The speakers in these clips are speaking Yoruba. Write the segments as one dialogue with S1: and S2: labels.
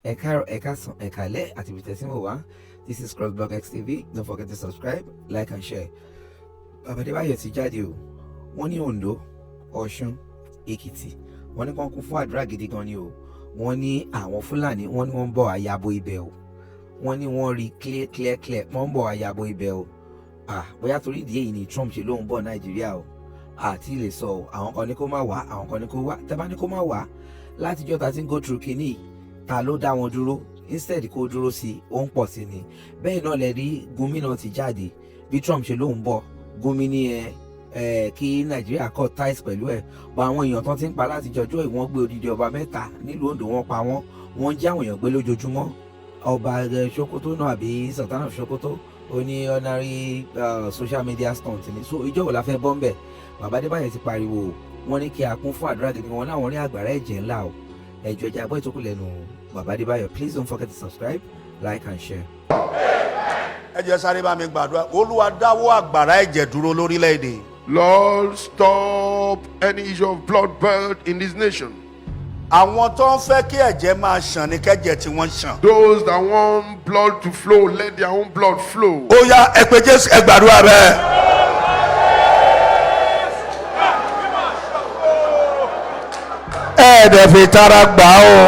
S1: Ẹ káàárọ̀, ẹ káàsán, ẹ káalẹ́ àti ibi tẹ́sí wò wá. This is Crossblog XTV. Don't forget to subscribe, like and share. Bàbá Adébáyọ̀ ti jáde o. Wọ́n ní Oǹdó, Ọ̀ṣun, Èkìtì, wọ́n ní kán kún fún àdúrà gidi gan ni o. Wọ́n ní àwọn Fúlàní, wọ́n ní wọ́n ń bọ̀ àyàbò ibẹ̀ o. Wọ́n ní wọ́n rí clear clear clear, wọ́n ń bọ̀ àyàbò ibẹ̀ o. Ah, bóyá torí ìdí èyí ni Trump ṣe lóun bọ̀ Nàìjíríà o, àti lè sọ o. Àwọn kan ní kó má wá, àwọn kan ní kó wá. Tẹ́ bá ní kó má wá, látijọ́ ta ti ń go through kínní, ta ló dá wọn dúró? Instead kó dúró sí i, ó ń pọ̀ sí ni. Bẹ́ẹ̀ náà lẹ rí Gumi náà ti jáde. Bí Trump ṣe lóun bọ̀, Gumi ní ẹ kí Nàìjíríà cut ties pẹ̀lú ẹ̀ bọ́. Àwọn èèyàn tó ti ń pa láti jọjọ́ ìwọ̀n gbé odidi ọba mẹ́ta nílùú Oǹdó, wọ́n pa wọ́n, wọ́n ń jí àwọn èèyàn gbé lójoojúmọ́. Ọba Sokoto náà àbí Sultan of Sokoto, ó ní ordinary social media stunt ni. So ìjọ wo la fẹ́ bọ́ ń bẹ̀? Bàbá Adébáyọ̀ ti pariwo. Wọ́n ní kí a kún fún àdúrà gidi. Wọn láwọn rí àgbàrá ẹ̀jẹ̀ ńlá o. Ẹjọ́ ẹjẹ́ agbọ́ ìtókù lẹ́nu Bàbá Adébáyọ̀. Please don't forget to subscribe, like and share.
S2: Ẹ jẹ́ sáré bá mi gbàdúrà. Olúwa, dáwọ́ àgbàrá ẹ̀jẹ̀ dúró lórílẹ̀‐èdè.
S3: Lord, stop any issue of bloodbath in this nation.
S2: Àwọn tó ń fẹ́ kí ẹ̀jẹ̀ máa ṣàn ní kẹ́jẹ̀ tí wọ́n ṣàn.
S3: Those that want blood to flow, let their own blood flow.
S2: Ó yá, ẹ pé Jésù, ẹ gbàdúrà bẹ́ẹ̀. Ẹ dẹ̀ fi tara gbà á o.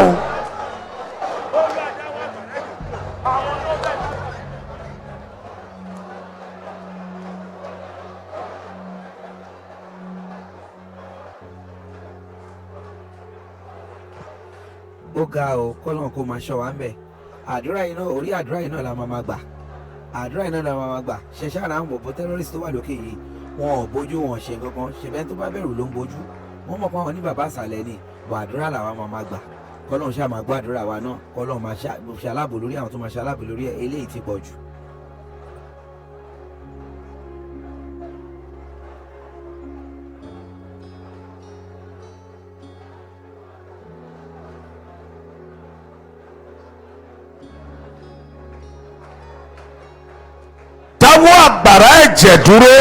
S1: Ó ga o. Kọ́lọ́n kó máa ṣọ́ wa ń bẹ̀. Àdúrà yìí náà, orí àdúrà yìí náà la máa máa gbà. Àdúrà yìí náà la máa máa gbà. Ṣẹṣẹ ara àwọn bọ̀bọ̀ terrorist tó wà lókè yìí, wọn ò bójú, wọn ò ṣe kankan. Ṣẹbẹ́ tó bá bẹ̀rù ló ń bójú. Wọ́n mọ̀ pé àwọn ní bàbá àṣàlẹ̀ ni bọ̀. Àdúrà làwa máa máa gbà. Kọ́lọ́n ṣáà máa gbọ́ àdúrà wa náà. Kọ́lọ́n máa ṣe aláàbò lórí àwọn tó máa ṣe aláàbò lórí ẹ̀. Eléyìí ti pọ̀ jù.
S2: Dáwọ́ àgbàrá ẹ̀jẹ̀ dúró.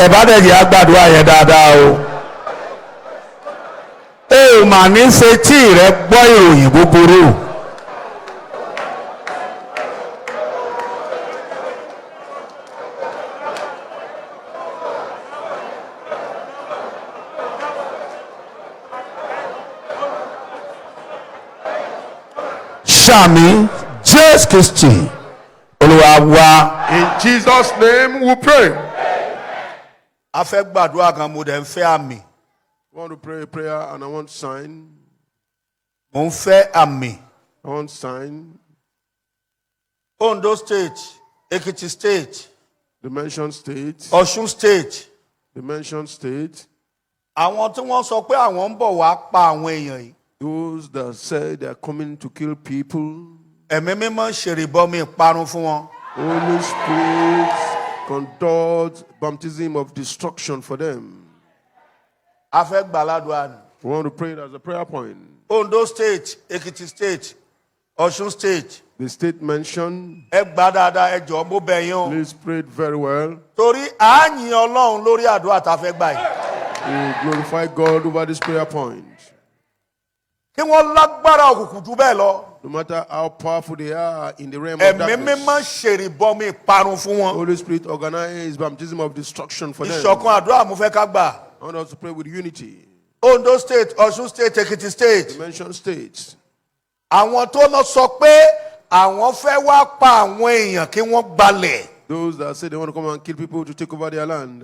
S2: Ẹ bá dẹ̀ jẹ́ àgbàdua yẹn dáadáa o. Ẹ ò mà ní fetí rẹ gbọ́ ìròyìn búburú. Ṣàmín, Jésù Kristi Olúwa wa.
S3: In Jesus' name we pray.
S2: A fẹ́ gbàdúrà kan, mo dẹ̀ ń fẹ́ àmín.
S3: I want to pray a prayer and I want sign.
S2: Mo ń fẹ́ àmín.
S3: I want sign.
S2: Ondo State, Ekiti State,
S3: The mentioned state.
S2: Ọ̀ṣun State.
S3: The mentioned state.
S2: Àwọn tí wọ́n sọ pé àwọn ń bọ̀ wá pa àwọn èèyàn yìí.
S3: Those that say they are coming to kill people.
S2: Ẹ̀mí Mímọ́ ṣèrìbọmi ìparun fún wọn.
S3: Holy Spirit conduct baptism of destruction for them.
S2: A fẹ́ gbàládùá ni.
S3: We want to pray it as a prayer point.
S2: Ondo State, Ekiti State, Ọ̀ṣun State.
S3: The state mentioned,
S2: Ẹ gbà dáadáa, ẹ jọ̀ọ́, mo bẹ̀ yín o.
S3: please pray it very well.
S2: Torí à á yin Ọlọ́run lórí àdúrà tá a fẹ́ gbà yìí.
S3: We glorify God over this prayer point.
S2: Kí wọ́n lágbára òkùnkùn jù bẹ́ẹ̀ lọ.
S3: No matter how powerful they are in the realm of
S2: Ẹ̀mí
S3: darkness,
S2: Mímọ́ ṣèrìbọmi ìparun fún wọn.
S3: Holy Spirit organize baptism of destruction for them.
S2: Ìṣọ̀kan àdúrà mo fẹ́ ká gbà.
S3: I want us to pray with unity.
S2: Ondo State, Ọ̀ṣun State, Ekiti State.
S3: The mentioned states.
S2: Àwọn tó lọ sọ pé àwọn fẹ́ wá pa àwọn èèyàn kí wọ́n gbalẹ̀.
S3: Those that say they want to come and kill people to take over their land.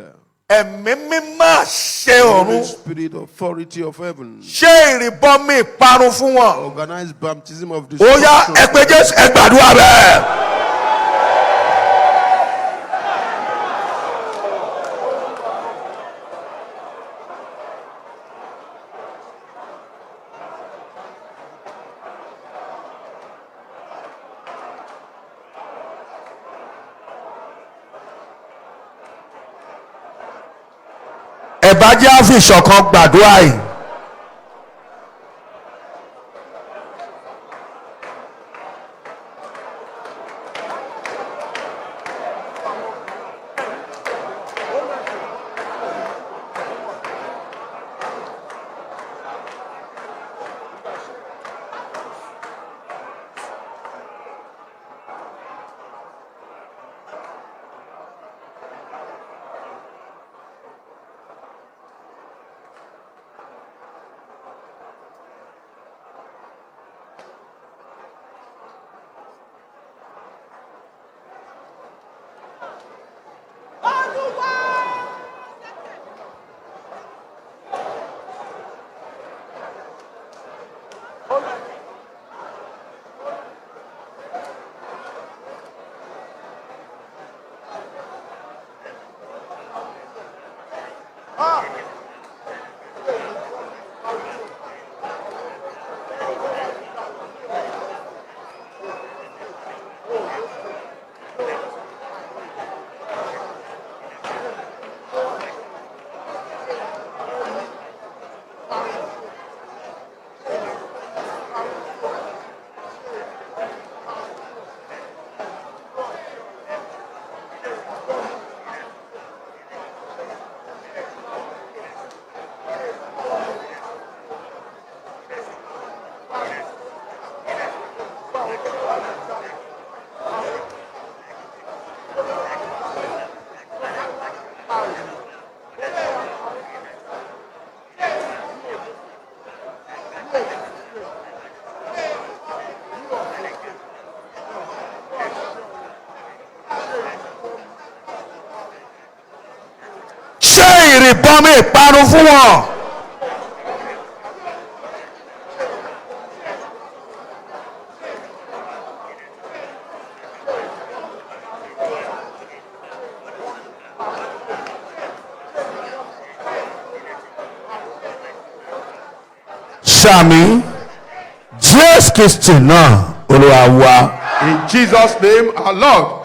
S2: Ẹ̀mí mímọ́ àṣẹ ọ̀run.
S3: Holy Spirit, authority of heaven.
S2: Ṣe ìrìbọmi ìparun fún wọn.
S3: Organize baptism of
S2: Ó yá,
S3: destruction.
S2: ẹ pé Jésù, ẹ gbàdúrà bẹ́ẹ̀. Ẹ bá jẹ́ á fi ìṣọ̀kan gbàdúrà yìí. Ṣé ìrìbọmi ìparun fún wọn. Sàmì Jésù Kristi náà, Olúwa wa.
S3: In Jesus' name, our Lord.